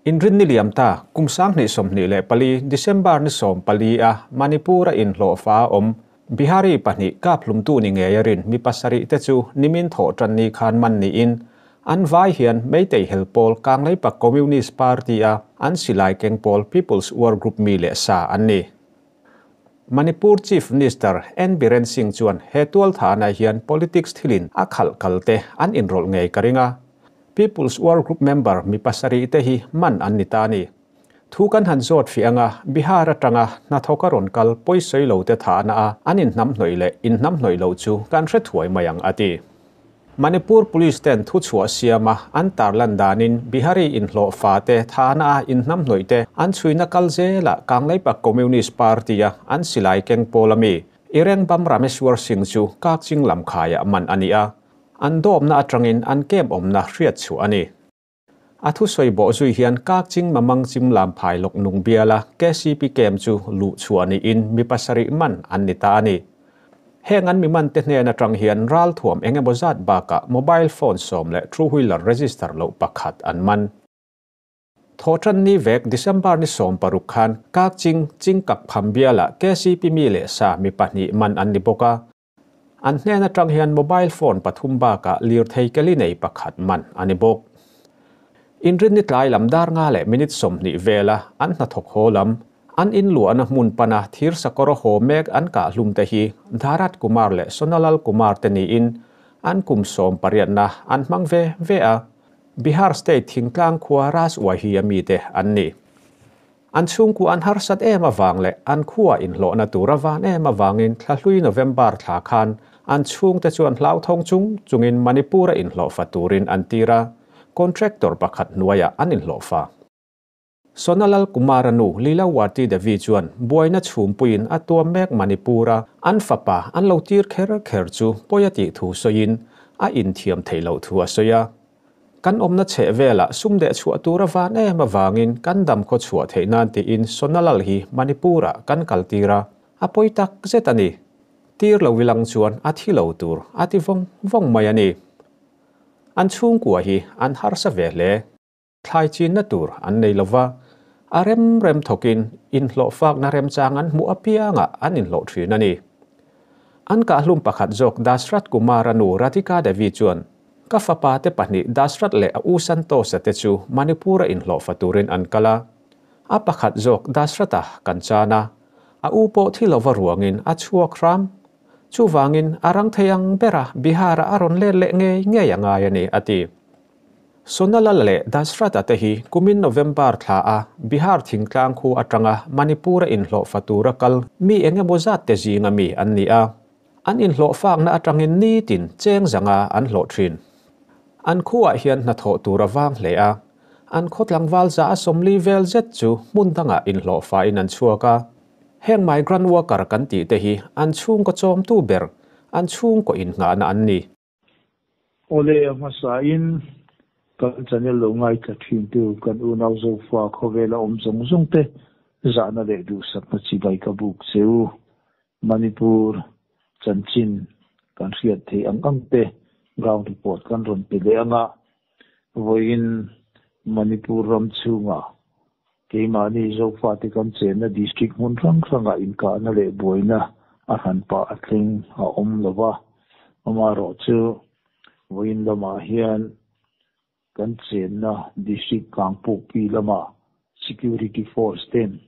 Inrinni liam ta kum 2024 December ni 14 a Manipur-a inhlawhfa awm Bihari pahnih kap hlumtu ni ngei a rin mi pasarih te chu nimin thawh tan ni khan man niin an vai hian Meitei hel pawl Kangleipak Communist Party a an silai keng pawl People's War Group mi leh sa an ni. Manipur Chief Minister N Biren Singh chuan he tual thana hian politics thilin a khalh kal te an inrawlh ngei ka ring a. People's War Group member mi pasarih te hi man an ni ta ni. Thu kan han zawt fi anga Bihar atanga hnathawk a rawn kal pawisawi lo te thahna a an inhnam hnawih leh inhnam hnawih lo chu kan hre thuai mai ang a ti. Manipur Police ten thu chhuah siama an tarlan danin Bihari inhlawh fa te thahna a inhnam hnawih te an chhuina kal zela Kangleipak Communist Party a an silai keng pawl ami Irengbam Rameshwar Singh chu Kakching lam khaiah man a ni a. An dawmna atangin an kem awmna hriat chu a ni. A thu sawi bawh zui hian Kakching Mamang chim lam phai lawk nung biala KCP kem chu luh chhuah niin mi pasarih man an ni ta a ni. Heng an mi man te hnen atang hian ral thuam engemaw zat bakah mobile phone 10 leh two wheeler register lo pakhat an man. Thawhtan ni vek December ni 16 khan Kakching Chingkak pham biala KCP mi leh sa mi pahnih man an ni bawk a. An hnen atang hian mobile phone pathum bakah lirthei keli nei pakhat man ani bawk. Inrin ni tlai lam dar nga leh minute 20 vela an hnathawk haw lam an in luahna hmun pana thir sakawr haw mek an kah hlum te hi Dharat Kumar leh Sonalal Kumar te niin an kum 18 na an hmang ve ve a. Bihar State thingtlang khua Raswai hi ami te an ni. An chhungku an harsat em awang leh an khua inhlawhna tura van em awangin thlahlui November thla khan an chhung te chuan hlau thawng chung chungin Manipur-a inhlawhfa turin an tira contractor pakhat hnuaia an inhlawhfa. Sonalal Kumar anu Lilawati Devi chuan buaina chhumpuiin a tuam mek Manipur-a an fapa an lo tir kher kher chu pawi a tih thu sawiin a inthiam theih loh thu a sawi a. Kan awmna chheh vela sum deh chhuah tura van em awangin kan dam khaw chhuah theih nan tiin Sonalal hi Manipur-a kan kal tira a pawi tak zet a ni. Tir lo ilang chuan a thi lo tur a ti vawng vawng mai a ni. An chhungkua hi an harsa ve hle. Thlai chin na tur an nei lova a rem rem thokin inhlawh fak na rem chang an hmu apianga an inhlawh thin a ni. An kah hlum pakhat zawk Dasrat Kumar anu Radhika Devi chuan ka fapa te pahnih Dasrat leh a u Santosa te chu Manipur-a inhlawh fa turin an kala. A pakhat zawk Dasrata kan chana a u pawh thi lova ruangin a chhuak hram. Chu wangin a rang theiang bera Bihara a rawn let leh ngei ngei a ngai a ni a ti. Sonalal leh Dasrata te hi kumin November thla a Bihar thingtlang khu atanga Manipur-a inhlawh fa tura kal mi engemaw zat te zinga mi an ni a. An inhlawh fakna atangin ni tin cheng zanga an hlawh thin. An khuah hian hnathawh tura wang hle a. An khawtlang wal za a 40 vel zet chu hmun danga inhlawh fa in an chhuak a. Heng migrant worker kan ti te hi an chhung ko chawm tu ber an chhung ko in nga na an ni. Ole masa in kan channel lo ngai tla thin tu kan u nau zo fa khawvela awm zawng zawng te zahna leh duh sakna chibai ka buk cheu Manipur chanchin kan hriat thei ang ang te ground report kan rawn pe leh anga vawiin Manipur ram chhunga keimahni Zofa te kan chenna district hmun hrang hranga inkahna leh buaina a hran pah a thleng a awm lova amaherawh chu vawiin lamah hian kan chenna district Kangpokpi lama security force ten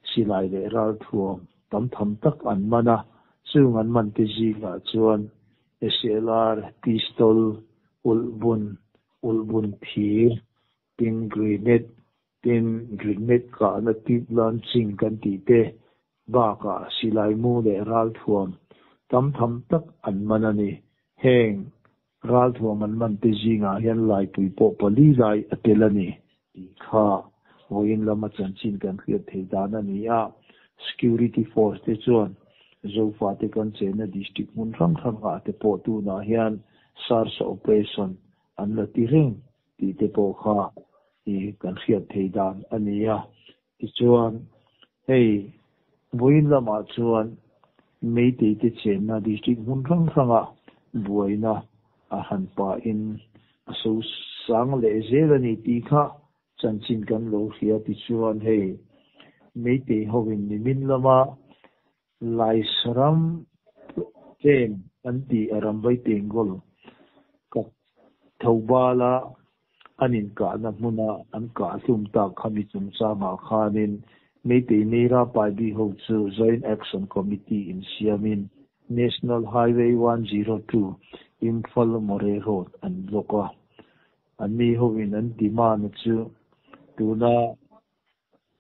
silai leh ral thuam tam tham tak an man a chung an man te zingah chuan SLR pistol ulbun thir tin grenade tin grenade ka na tip launching kan ti te baka silai mu leh ral thuam tam tham tak an man ani heng ral thuam an man te zingah hian lai pui pawh pali lai a tel ani ti kha vawiin lama chanchin kan hriat thei dan ani a security force te chuan Zofa te kan chenna district hmun hrang hrangah te pawh tunah hian SARS operation an la ti reng tih te pawh kha i kan hriat thei dan ani a. Tichuan hei vawiin lamah chuan Meitei te chenna district hmun hrang hranga buaina a hran pahin a so sang leh zel ani tih kha Chanchin kan lo hria tichuan hei Meitei hovin nimin lama Laisram tlem an tih a Ramvai Tengol ka Thobala an inkahna hmuna an kah hlum tak khami chungchangah khanin Meitei Meira Paibi ho chu Joint Action Committee insiamin National Highway 102 Imphal Moreh Road an block a. Anni hovin an demand chu tuna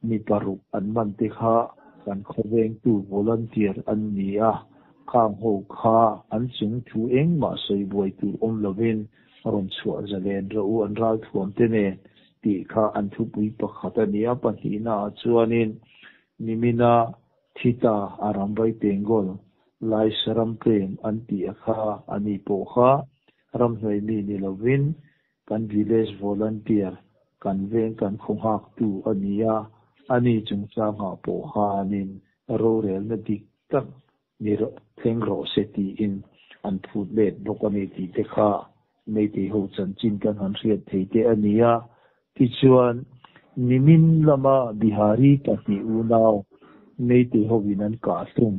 mi paruk an man te kha kan khawvengtu volunteer an ni a, khang ho kha an chung thu engmah sawi buai tur awm lovin rawn chhuah zalen rawh u an ralthuam te nen tih kha an thupui pakhat a ni a. Pahnihnaah chuanin nimina Thita a ramvai Tengol Laisaram tlem an tih a kha a ni pawh kha ramhnuai mi ni lovin kan village volunteer kan veng kan khaw nghaktu a ni a, ani chungchangah pawh khanin rorelna dik tak ni thleng rawh se tiin an phut let bawk a ni tih te kha Meitei ho chanchin kan han hriat thei te a ni a. Tichuan, nimin lama Bihari pahnih unau Meitei hovin an kah hlum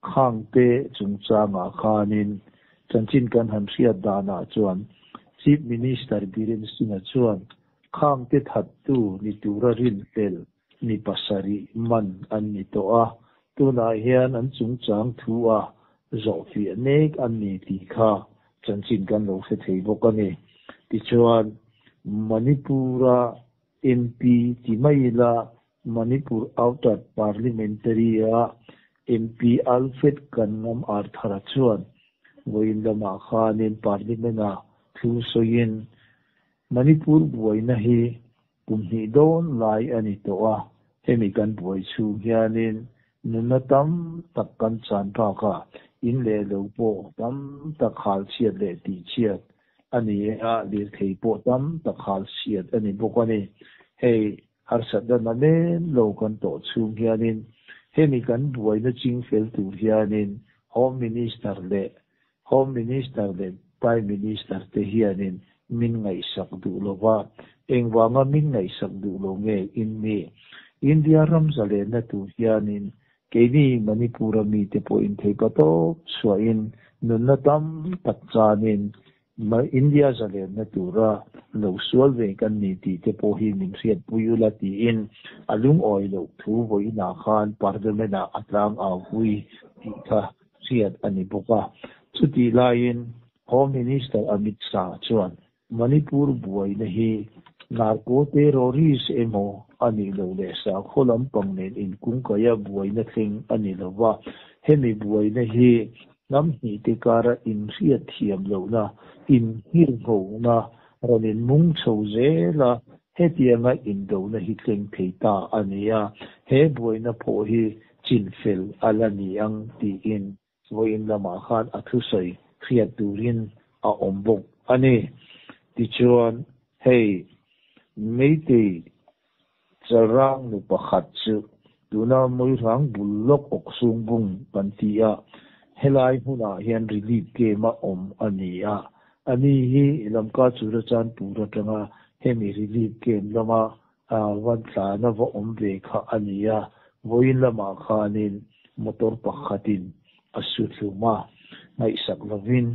Khangte chungchangah khanin chanchin kan han hriat danah chuan Chief Minister Biren Singh-a chuan Khangte thattu ni tura rinhlel mi pasarih man an ni tawh a, tunah hian an chungchang thu a zawhfiah mek an ni tih kha chanchin kan lo hre thei bawk a ni. Tichuan, Manipur-a MP ti mai ila Manipur Outer Parliamentary-a MP Alfred Kanngam Arthur-a chuan vawiin lamah khanin Parliament-a thu sawiin Manipur buaina hi kum hnih dawn lai a ni tawh a, hemi kan buai chhung hianin nunna tam tak kan chan bakah in leh lo pawh tam tak hal chhiat leh tih chhiat a ni a, lirthei pawh tam tak hal chhiat a ni bawk a ni. Hei harsatna na men lo kan tawh chhung hianin hemi kan buaina ching fel tur hianin Home Minister leh Home Minister leh Prime Minister te hianin min ngaihsak duh lo va, engvanga min ngaihsak duh lo nge in ni? India ram zalenna tur hianin keini Manipur-a mite pawhin theipa tawp chhuahin nunna tam tak chanin India zalenna tura lo sual ve kan ni tih te pawh hi min hriatpui ula tiin a lungawi loh thu vawiinah khan Parliament-ah a tlangau pui tih kha hriat a ni bawk a. Chutih laiin Home Minister Amit Shah chuan Manipur buaina hi narco terrorist emaw a nih loh leh sakhaw lampang nen inkungkaia buaina thleng a ni lo va, hemi buaina hi hnam hnihte kara inhriat thiam lohna, inhngirnghona rawn inmung chho zel a, hetianga indona hi thleng thei ta a ni a, he buaina pawh hi chinfel a la ni ang tiin vawiin lamah khan a thusawi hriat turin a awm bawk a ni. Tichuan, hei Meitei chalrang nu pakhat chu tuna Muihrang bul lawk awk sung bung kan ti a, helai hmunah hian relief camp a awm a ni a. Ani hi Lamka Churachandpur atanga hemi relief camp lama van tlana va awm ve kha a ni a, vawiin lamah khanin motor pakhatin a su hlum a, ngaihsak lovin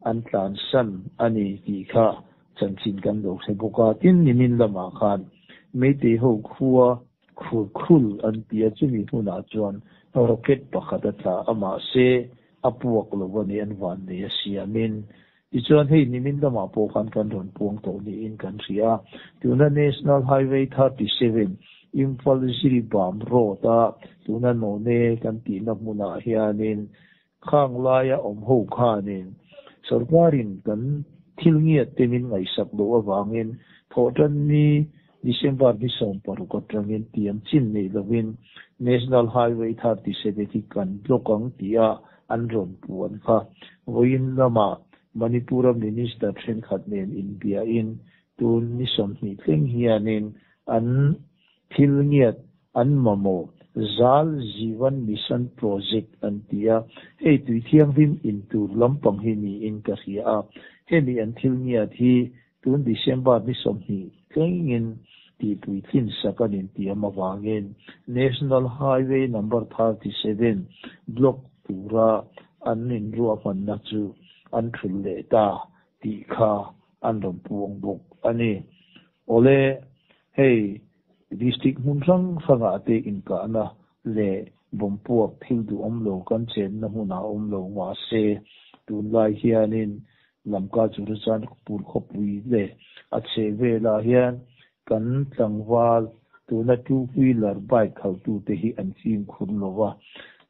an tlansan a ni tih kha chanchin kan lo hre bawk a. Tin, nimin lamah khan Meitei ho khua Khurkhul an ti a, chumi hmunah chuan rocket pakhat a tla a, mahse a puak lo a ni, an vannei a siamin. Tichuan hei nimin lamah pawh khan kan rawn puang tawh niin kan hria a, tuna National Highway 37 Imphal Jiribam Road a tuna None kan tihna hmunah hianin khang laia awm ho khanin sorkarin kan thil ngiat te min ngaihsak loh avangin thawhtanni December ni 16 atangin tiam chin nei lovin National Highway 37 hi kan block ang tia an rawn puan kha. Vawiin lamah Manipur-a Minister thenkhat nen inbiain tun ni 20 thleng hianin an thil ngiat an mamawh Jal Jeevan Mission Project an ti a, hei tui thianghlim in tur lampang hi niin ka hria a, hemi an thil ngiat hi tun December ni 20 thlengin Tihpuitlin sak an intiam avangin National Highway Number 37 block tura an inruahmanna chu an thulh leh ta tih kha an rawn puang bawk a ni. Awle, hei District hmun hrang hrangah te inkahna leh bomb-puak thil duhawm lo kan chenna hmunah awm lo mahse tunlai hianin Lamka Churachandpur khawpui leh a chhehvelah hian kan tlangval tuna two wheeler bike khalhtute hi an fimkhur lo va,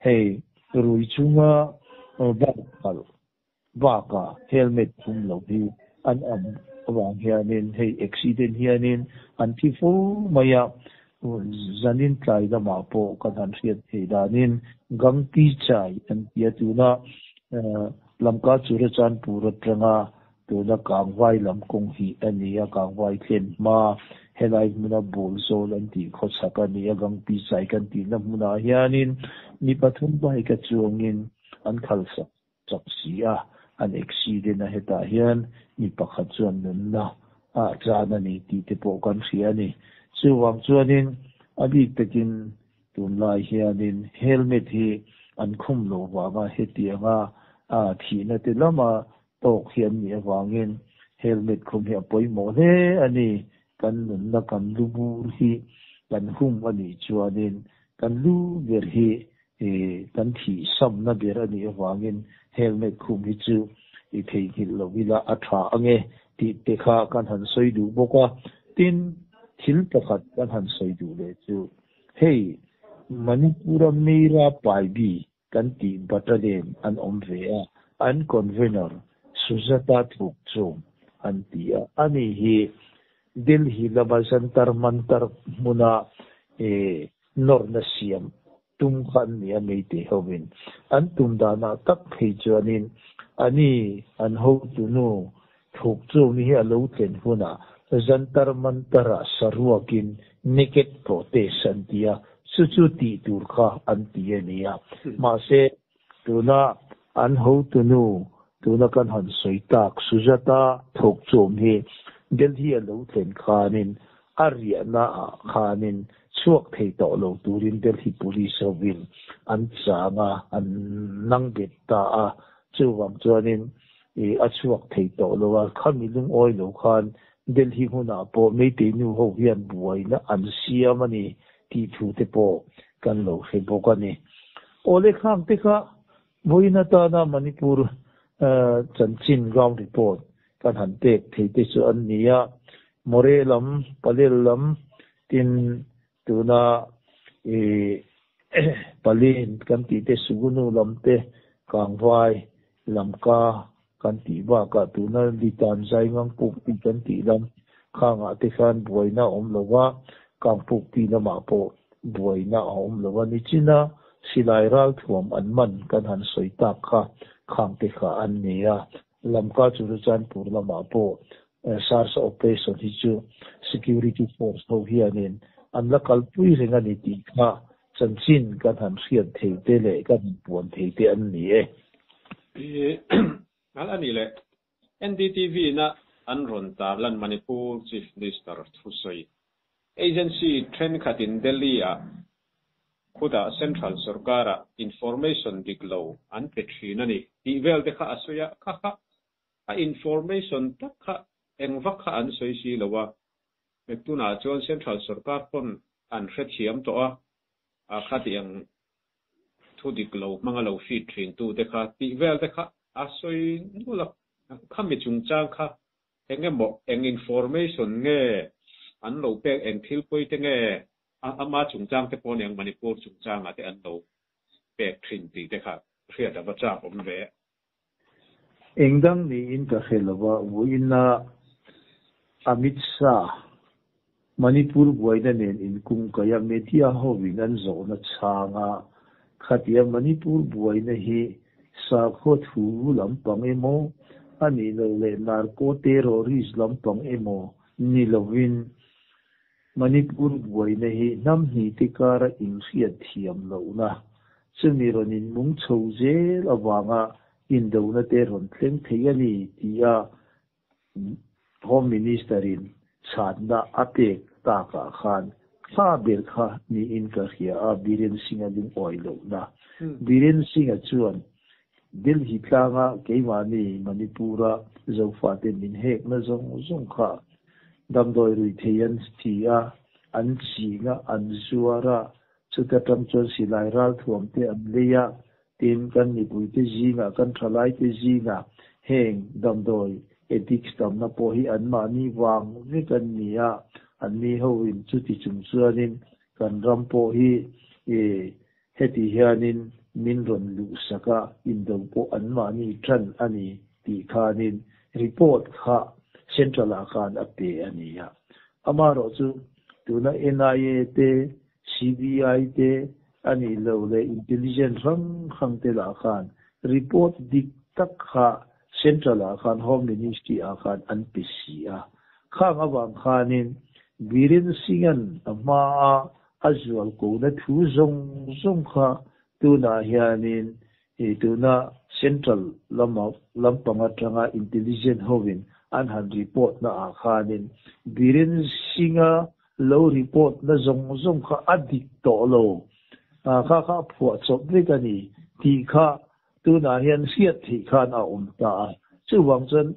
hei rui chunga bike khalh bakah helmet khum lo hi an awm avang hianin hei accident hianin an thi fo mai a, zanin tlai lamah pawh kan han hriat theih danin Gangpi chai an ti a, tuna Lamka Churachandpur atanga tuna Kangvai lam kawng hi a ni a, Kangvai thlen hma helai hmuna ball zawl an tih khawchhak a ni a, Gangpi chai kan tihna hmunah hianin mi pathum bike a chuangin an khalsak chak si a, an accident a, hetah hian mi pakhat chuan nunna ah chan a ni tih te pawh kan hria a ni. Chuvang chuanin a bik takin tunlai hianin helmet hi an khum lo vanga hetianga thihna te lama tawk hi an nih avangin helmet khum hi a pawimawh hle a ni. Kan nunna kan lu bur hi kan hum a nih chuanin kan lu ber hi Kan thih samna ber a nih avangin helmet khum hi chu i theihnghilh lo ila a tha ange tih te kha kan han sawi duh bawk a. Tin, thil pakhat kan han sawi duh leh chu hei Manipur-a Meira Paibi kan tih battalion an awm ve a, an convener Sujata Thukchum an ti a, ani hi Delhi lama Jantar Mantar hmuna nawrna siam tum kha an ni a Meitei hovin an tum danah tak phei chuanin ani an hotunu thuk chumi hi a lo tlen hunah Jantar Mantar-ah saruakin naked protest an ti a, chu chu tih tur kha an ti a ni a. Mahse, tuna an hotunu tuna kan han sawi tak Sujata thawk chawm hi Delhi a lo tlen khanin A riahna ah khanin chhuak thei tawh lo turin Delhi Police hovin an chang a, an nang bet ta a, chuvang chuanin ih a chhuak thei tawh lo a, khami lungawi lo khan Delhi hmunah pawh Meitei nu ho hian buaina an siam a ni tih thu te pawh kan lo hre bawk a ni. Awle khang te kha vawiin atana Manipur chanchin ground report kan han pek thei te chu an ni a, More lam, Palel lam tin tuna ih Palin kan tih te Sugunu lam te Kangvai Lamka kan tih bakah tuna Litan Zaingangpuk tih kan tih lam khangah te khan buaina a awm lo va, Kangpuk tih lamah pawh buaina a awm lo a ni chin a, silai ralthuam an man kan han sawi tak kha khangte kha an ni a. Lamka Churachandpur lamah pawh SARS operation hi chu security force ho hianin an la kalpui reng a ni tih kha chanchin kan han hriat thei te leh kan han puan thei te an ni e. Ngal a nih leh NDTV na an rawn tarlan Manipur Chief Minister thusawi Agency thenkhatin Delhi-ah khutah Central sorkarah information dik lo an pe thin a ni tih vel te kha a sawi a, kha kha a information tak kha eng vak kha an sawi si lo a, tunah chuan Central sorkar pawn an hrethiam tawh a, a khati ang thu dik lo hmanga lo feed thin tu te kha tih vel te kha a sawi nual a, khami chungchang kha Eng emaw, eng information nge an lo pek, eng thil pawi te nge ama chungchang te pawh aniang Manipur chungchangah te an lo pek thin tih te kha hriat a va chak awm ve. Eng dang niin ka hre lo va, vawiina Amit Shah Manipur buaina nen inkungkaia media hovin an zawhna chhanga khatia Manipur buaina hi sakhaw thu lampang emaw, a nih loh leh narco terrorist lampang emaw ni lovin Manipur buaina hi hnam hnihte kara inhriat thiam lohna chumi rawn inmung chho zel avanga indona te rawn thleng thei a ni tia Home Minister-in chhatna a pek takah khan kha ber kha niin ka hria a, Biren Singh-a lungawi lohna. Biren Singh-a chuan Delhi tlanga keimahni Manipur-a Zofate min hekna zawng zawng kha damdawi rui thei an ti a, an ching a, an zuar a, chuta tang chuan silai ralthuam te an lei a, Tin, kan mipuite zingah, kan thalaite zingah heng damdawi addicts tamna pawh hi anmahni vang vek an ni a, anni hoin chuti chung chuanin kan ram pawh hi heti hianin min rawn luhsak a, indo pawh anmahni tan a ni tih khanin report kha Central-ah khan a pe a ni a. Amaherawhchu tuna NIA te CBI te a nih loh leh intelligence hrang hrang te lah khan report dik tak kha Central ah khan Home Ministry ah khan an pe si a. Khang avang khanin Biren Singh-a'n a hma a a zual kohna thu zawng zawng kha tunah hianin tuna Central lama lampang atanga intelligence hovin an han report na ah khanin Biren Singh-a Lo report na zawng zawng kha a dik tawh lo, kha kha a phuah chawp vek a ni tih kha tunah hian hriat theih khan a awm ta a. Chuvang chuan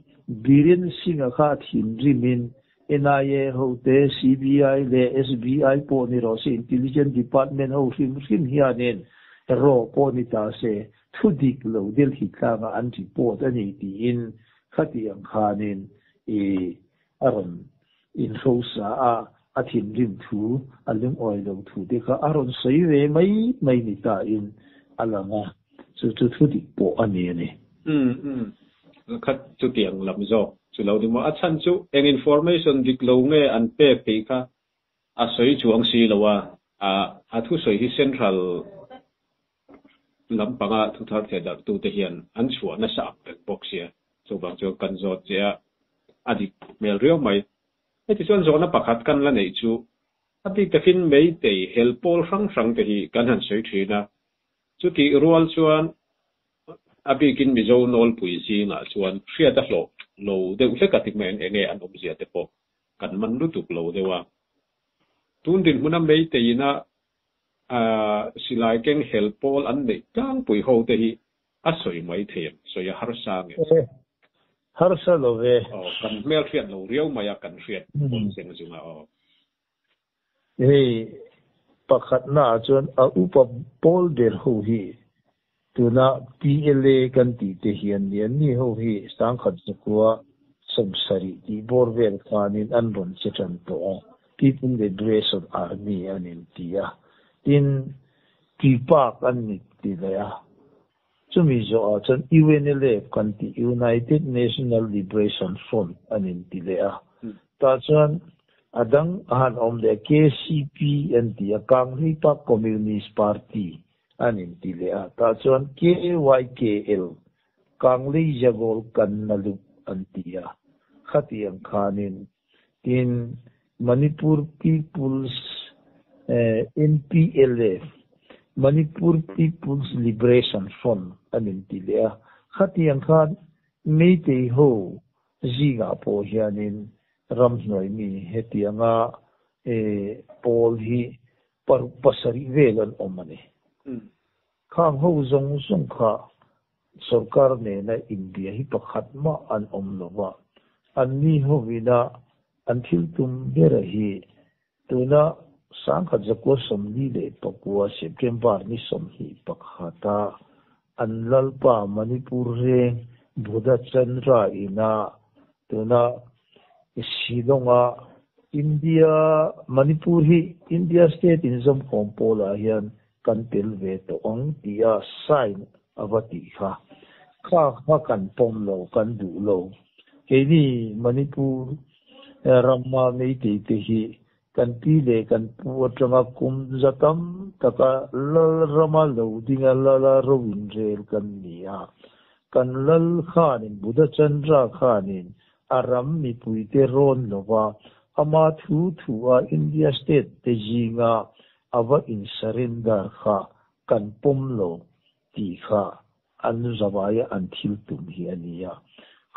Biren Singh-a kha a thinrimin NIA hote, CBI leh SBI pawh ni rawh se, Intelligence Department ho hrim hrim hianin raw pawh ni ta se, thu dik lo Delhi tlangah an report a ni tiin khatiang khanin i A rawn inhrosa a, a thinrim thu, a lungawi lo thu te kha a rawn sawi ve mai mai ni ta in a lang a, chu chu thu dik pawh a ni a ni. Umm umm. Khat chutiang lam zawk chu lo ni maw? A chhan chu eng information dik lo nge an pek tih kha a sawi chuang si lo a, a thusawi hi central lampanga thuthar theh darhtute hian an chhuah nasa ang reng bawk sia. Chuvang chuan kan zawt che a, a dik hmel riau mai. Heti chuan zawhna pakhat kan la neih chu a bik takin Meitei hel pawl hrang hrang te hi kan han sawi thin a, chutih rual chuan a bikin Mizo nawlpui zingah chuan hriat a hlawh lo deuh hlek a ti mai an enge an awmzia te pawh kan man lutuk lo deuh a. Tun dinhmuna Meiteiina silai keng hel pawl an neih tlangpui ho te hi a sawi mai thei ang, sawi a harsa nge? E, harsa lo ve. Aw, kan hmel hriat lo riau mai a, kan hriat pawn seng zung a, aw. Hei, pakhatna ah chuan a upa pawl ber ho hi tuna PLA kan tih te hian ni an ni ho hi sangkhat zakua 70 tih bawr vel khanin an rawn che tan tawh a, People Liberation Army an inti a, tin Tuipak an ni ti leh a, chumi zawhah chuan UNLF kan tih United National Liberation Front an inti leh a, tah chuan a dang a han awm leh a KCP an ti a, Kanghlui-Pak Communist Party an inti leh a, tah chuan KYKL, Kanglei Jagol Kannalup an ti a, khatiang khanin Tin, Manipur People's MPLF, Manipur People's Liberation Front an inti leh a, khatiang khan Meitei ho zingah pawh hianin ramhnuai mi hetianga pawl hi paruk pasarih vel an awm a ni. Khang ho zawng zawng kha Sorkar nena inbia hi pakhat mah an awm lo va, anni hovina an thil tum bera hi tuna 1949 September ni 21-a an lalpa Manipur reng Buddha Chandra ina tuna Shillong-a India Manipur hi India state inzawmkhawm pawlah hian kan tel ve tawh ang tia sign a va tih kha. Kha kha kan pawm lo, kan duh lo. Keini Manipur rama Meitei te hi kan pi leh kan pu atanga kum za tam taka lal rama lo dinga lala ro inrel kan ni a. Kan lal khanin Buddha Chandra khanin a ram mipuite rawn lova ama thu thu a India state te zinga A va in surrender kha kan pawm lo tih kha an zavaia an thil tum hi a ni a.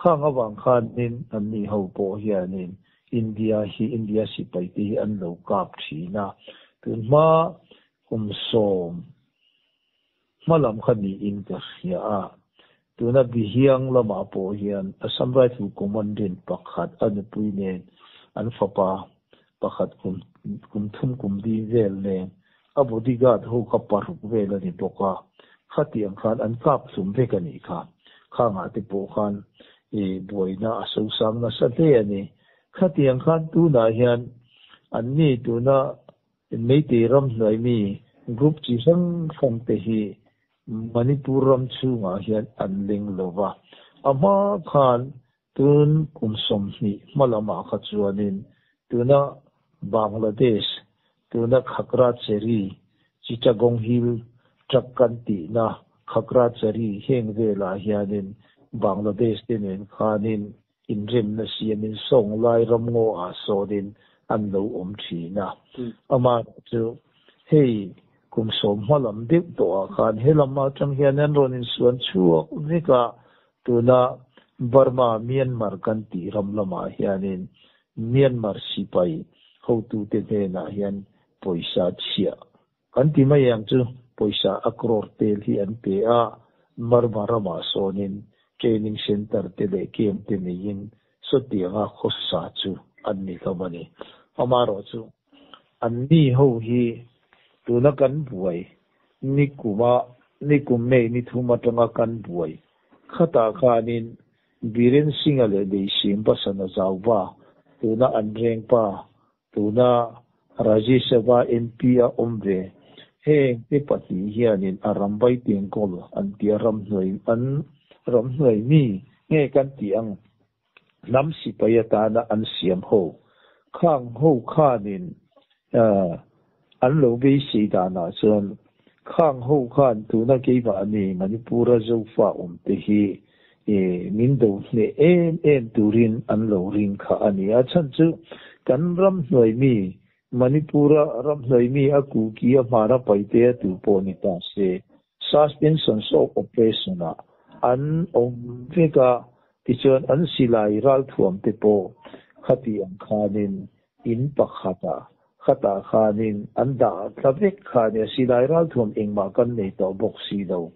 Khang avang khanin an ni ho pawh hianin India hi India sipai te hi an lo kap thin a, tunhma kum sawm hma lam kha niin ka hria a, tuna Bihiang lamah pawh hian Assam Rifle Commandant pakhat a nupui nen an fapa pakhat kum kum thum kum ding vel nen a bodyguard ho kha paruk vel a ni bawk a, khatiang khan an kap hlum vek a nih kha. Khangah te pawh khan i buaina a sosang nasa hle a ni. Khatiang khan tunah hian anni tuna Meitei ramhnuai mi group chi hrang hrang te hi Manipur ram chhungah hian an leng lo va. A hma khan tun kum 20 hma lamah kha chuanin tuna Bangladesh, tuna Khagrachari, Chittagong Hill Tract kan tihna Khagrachari heng velah hianin Bangladesh te nen khanin inremna siamin sawng lai ramngaw ah sawnin an lo awm thin a. Amaherawh chu hei kum 10 hma lam deuh tawh ah khan he lam atang hian an rawn insuan chhuak vek a, tuna Burma, Myanmar kan tih ram lamah hianin Myanmar sipai hotute hnenah hian pawisa chhiah kan ti mai ang chu pawisa a crore tel hi an pe a, Burma ramah sawnin training center te leh camp te neiin sawtianga khawsa chu an ni hlawm a ni. Amaherawh chu an ni ho hi tuna kan buai ni kuma ni kum May ni thum atanga kan buai khatah khanin Biren Singh-a leh Leisim Basana Zauva tuna an reng pa tuna Rajya Sabha MP a awm ve heng te pahnih hianin a ram vai tengkawl an ti a ramhnuai an ramhnuai mi nge kan tih ang hnam sipai atana an siam ho khang ho khanin an lo beisei danah chuan khang ho khan tuna keimahni Manipura Zofa awm te hi min do hneh em em turin an lo ring kha a ni a. Chhan chu kan ramhnuai mi Manipura ramhnuai mi a kuki a hmara paite a tu pawh ni ta se suspensions of operation ah an awm vek a, tichuan an silai ralthuam te pawh khati ang khanin in pakhat ah khatah khanin an dah tla vek kha a ni a, silai ralthuam engmah kan nei tawh bawk si lo.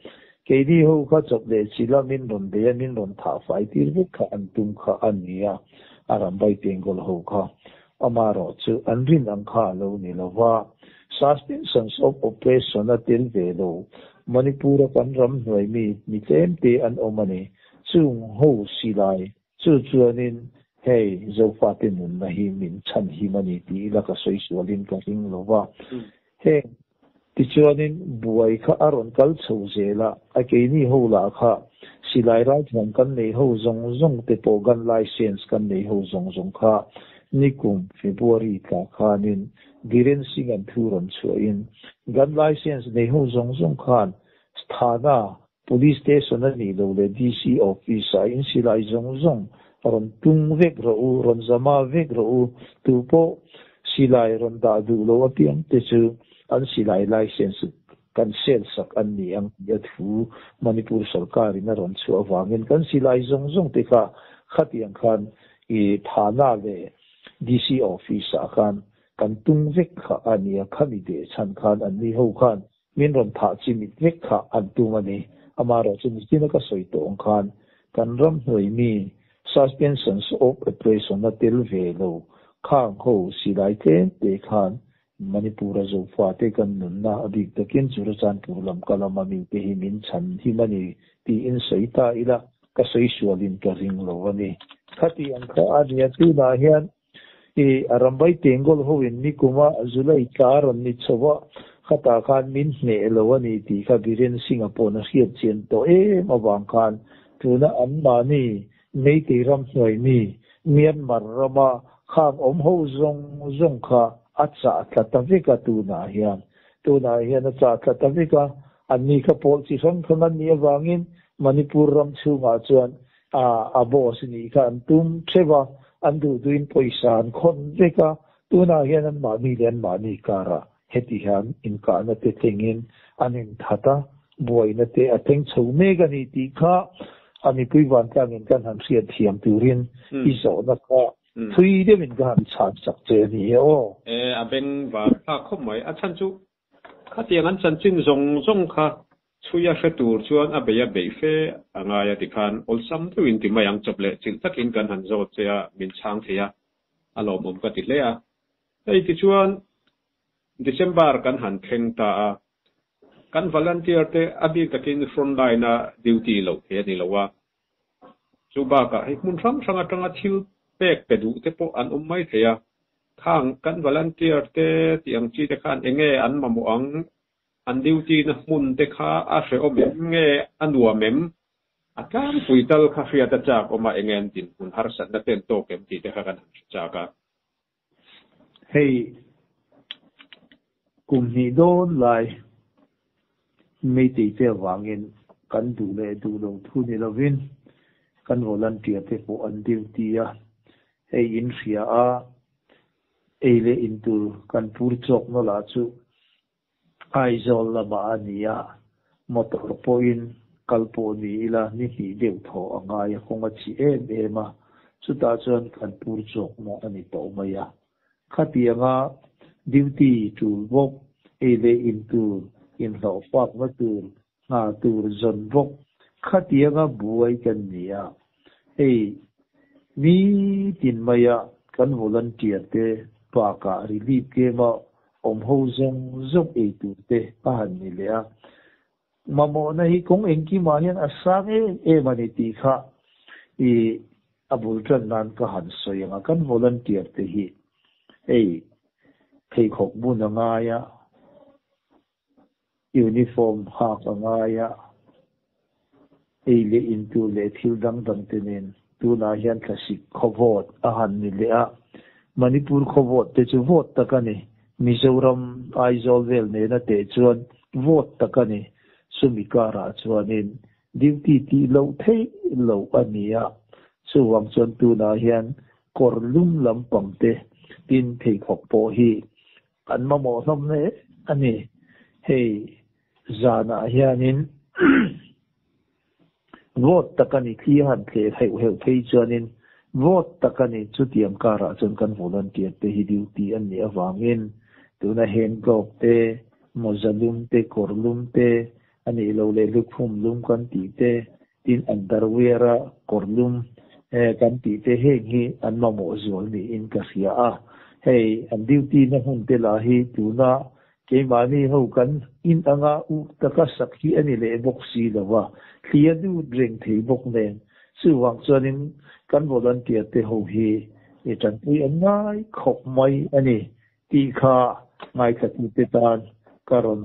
Keini ho kha chawp leh chila min rawn bei a, min rawn thah fai tir vek kha an tum kha a ni a, a ram vai tengkawl ho kha. Amaherawh chu an rin ang kha a lo ni lo va, suspensions of operation a tel ve lo. Manipur-a kan ram hnuai mi mi tlem te an awm a ni. Chung ho silai chu chuanin hei Zofate nunna hi min chhan him a ni tih ila ka sawi sualin ka ring lo va. Heng tichuanin buai kha a rawn kal chho zel a, a keini ho lah kha silai ralthuam kan nei ho zawng zawng te pawh gun license kan nei ho zawng zawng kha nikum February tla khanin Biren Singh an thu rawn chhuahin gun license nei ho zawng zawng khan Thana Police station a nih loh leh DC office ah in silai zawng zawng rawn tung vek rawh u, rawn zama vek rawh u, tu pawh silai rawn dah duh lo apiang te chu an silai license kan sel sak an ni ang tih a thu Manipur sarkar in a rawn chhuah avangin kan silai zawng zawng te kha khatiang khan i Thana leh DC office ah khan kan tung vek kha a ni a, khami deh chhan khan an ni ho khan min rawn thah chi mit vek kha an tum a ni. Amaherawh chu nichina ka sawi tawh ang khan kan ram hnuai mi suspensions of operation a tel ve lo khang ho silai tlem te khan Manipur-a Zofa te kan nunna a bik takin Churachandpur lam ka lama mi te hi min chhan him a ni tiin sawi ta ila ka sawi sualin ka ring lo a ni. Khati ang kha a nia tunah hian I a rambai tengkawl ho in nikuma July tla rawn ni chho a, khatah khan min hneh lo a ni tih kha Biren Singh-a paw'n a hriat chian tawh em avang khan tuna anmahni Meitei ram hnuai mi Myanmar rama khang awm ho zawng zawng kha a chah tla ta vek a tunah hian. Tunah hian a chah tla ta vek a, anni kha pawl chi hrang hrang an nih avangin Manipur ram chhungah chuan a a boss nih kha an tum theuh a, an duh duhin pawisa an khawn vek a, tunah hian anmahni leh anmahni karah heti hian inkahna te thlengin an inthat a, buaina te a thleng chho mek a ni tih kha a mipui vantlangin kan han hriat thiam turin i zawhna kha. Thui deuhin ka han chhan sak che a ni e aw. E, a beng var thlak khawp mai. A chhan chu khatiang an chanchin zawng zawng kha chhui a hre tur chuan a bei a beih fe a ngai a tikhan awlsam deuhin ti mai ang chawp leh chilh takin kan han zawt che a, min chhang thei a, a lawmawm ka ti hle a. Hei tichuan December kan han thleng ta a, kan volunteer te a bik takin front line a duty loh thei a ni lo a, Chu bakah hei hmun hrang hrang atanga thil pek pe duh te pawh an awm mai thei a, khang kan volunteer te tih ang chi te khan eng nge an mamawh ang, an duty na hmun te kha a hrehawm em nge a nuam em, a tlangpui tal kha hriat a chak awm a eng nge an dinhmun harsatna ten tawk em tih te kha kan han hre chak a. Hei kum hnih dawn lai Meitei te avangin kan duh leh duh lo thu ni lovin kan volunteer te pawh an duty a, hei in hria a, ei leh in tur kan pur chawk nawlh ah chu Aizawl lamah a ni a, motor pawhin kal pawh ni ila ni hnih deuh thaw a ngai a, kawng a chih em em a, chutah chuan kan pur chawkna a ni tawh mai a. Khatianga duty tul bawk, ei leh in tur, inhlawh fakna tur, hna tur zawn bawk, khatianga buai kan ni a, hei nitin maia kan volunteer te bakah relief game-a awm ho zawng zawng ei tur te a han ni leh a, mamawhna hi kawng engkimah hian a sang em em a ni tih kha i a bul tan nan ka han sawi ang a, kan volunteer te hi hei pheikhawk bun a ngai a, Uniform hak a ngai a, ei leh in tur leh thil dang dang te nen tunah hian thlasik khaw vote a han ni leh a, Manipur khaw vote te chu vote tak a ni, Mizoram Aizawl vel nena teh chuan vote tak a ni, chumi karah chuanin duty tih loh theih loh a ni a, chuvang chuan tunah hian kawr lum lampang te tin pheikhawk pawh hi Kan mamawh hlawm hle a ni. Hei zanah hianin vote tak a ni, thli a han tleh heuh heuh phei chuanin vote tak a ni. Chutiang karah chuan kan volunteer te hi duty an nih avangin tuna hand glove te, mawza lum te, kawr lum te, a nih loh leh lukhum lum kan tih te, tin underwear a kawr lum kan tih te heng hi an mamawh zual niin ka hria a, hei an duty na hmun te lah hi tuna keimahni ho kan in anga uk taka sak hi a ni leh bawk si lo va, thli a dut reng thei bawk nen chuvang chuanin kan volunteer te ho hi i tanpui an ngai khawp mai a ni tih kha ngaithlatute tan ka rawn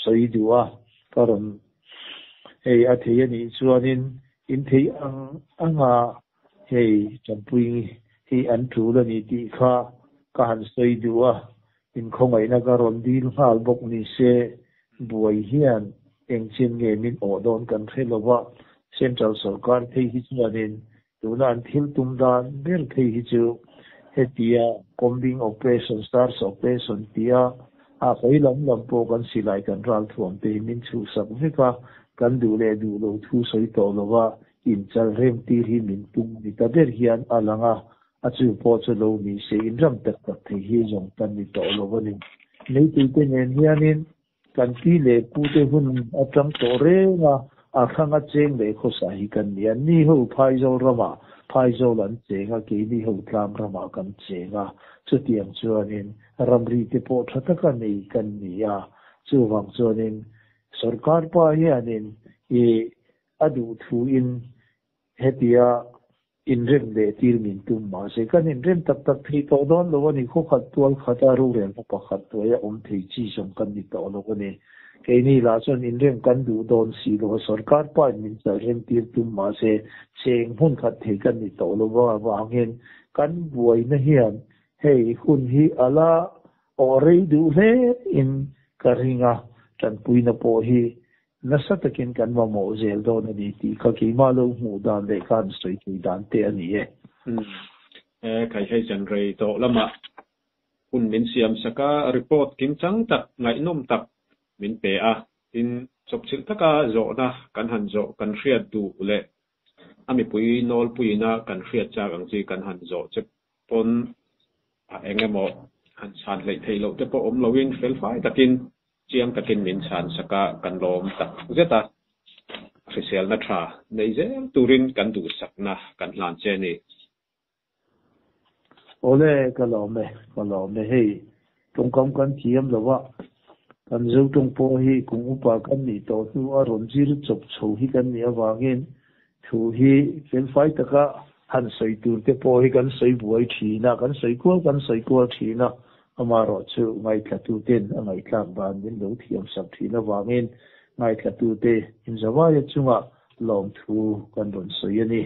sawi duh a, ka rawn hei a thei a nih chuanin in thei ang anga hei tanpui hi an tul a ni tih kha ka han sawi duh a, inkhawngaihna ka rawn dil nghal bawk ni se, buai hian engchin nge min awh dawn kan hre lo va, Central sawrkar phei hi chuanin tuna an thil tum dan ber phei hi chu hetia combing operation, search operation tia a hawi lam lam pawh kan silai kan ralthuam te hi min chhuhsak vek a, kan duh leh duh lo thu sawi tawh lo va inchal rem tir hi min tum ni ta ber hian a lang a, a chu pawh chu lo ni se inram tak tak thei hi zawng tan ni tawh lo a ni. Meitei te nen hianin Kan pi leh pu te hun atang tawh reng a, a hranga cheng leh khawsa hi kan ni a. Ni ho Phaizawl ramah Phaizawl an cheng a, keini ho tlang ramah kan cheng a. Chutiang chuanin ramri te pawh tha taka nei kan ni a. Chuvang chuanin sorkar pa hianin i a duh thuin Hetia inrem leh tir min tum mahse kan inrem tak tak thei tawh dawn lo a ni. Khawkhat tual khata rorelna pakhat hnuaia awm thei chi zawng kan ni tawh lo a ni. Keini lah chuan inrem kan duh dawn si lo a, sorkar pain min chalrem tir tum mahse cheng hmun khat thei kan ni tawh lo avangin kan buaina hian hei hun hi a la awh rei duh hle in ka ring a, tanpuina pawh hi Nasa takin kan mamawh zel dawn a ni tih kha keimah lo hmuh dan leh khan sawi thei dan te a ni e. Umm. E, khai hei zan rei tawh lamah hun min siam sak a, report kimchang tak, ngaihnawm tak min pe a. Tin, chawpchilh taka zawhna kan han zawh kan hriat duh leh a mipui nawlpuiina kan hriat chak ang chi kan han zawh che. pawn a eng emaw han chhan hleih theih loh te pawh awm loin felfai takin chiang takin min chhan sak a, kan lawm tak zet a. Hriselna tha nei zel turin kan duhsakna kan hlan che a ni. Awle, ka lawm e, ka lawm e. Hei, tawngkam kan thiam lo a, kan Zo tawng pawh hi kum upa kan nih tawh hnu a rawn zir chawp chho hi kan nih avangin thu hi felfai taka han sawi tur te pawh hi kan sawi buai thin a, kan sawi kual kan sawi kual thin a, amaherawhchu ngaithlatuten a ngaihthlak dan min lo thiamsak thin avangin ngaithlatute inzavaia chungah lawmthu kan rawn sawi a ni.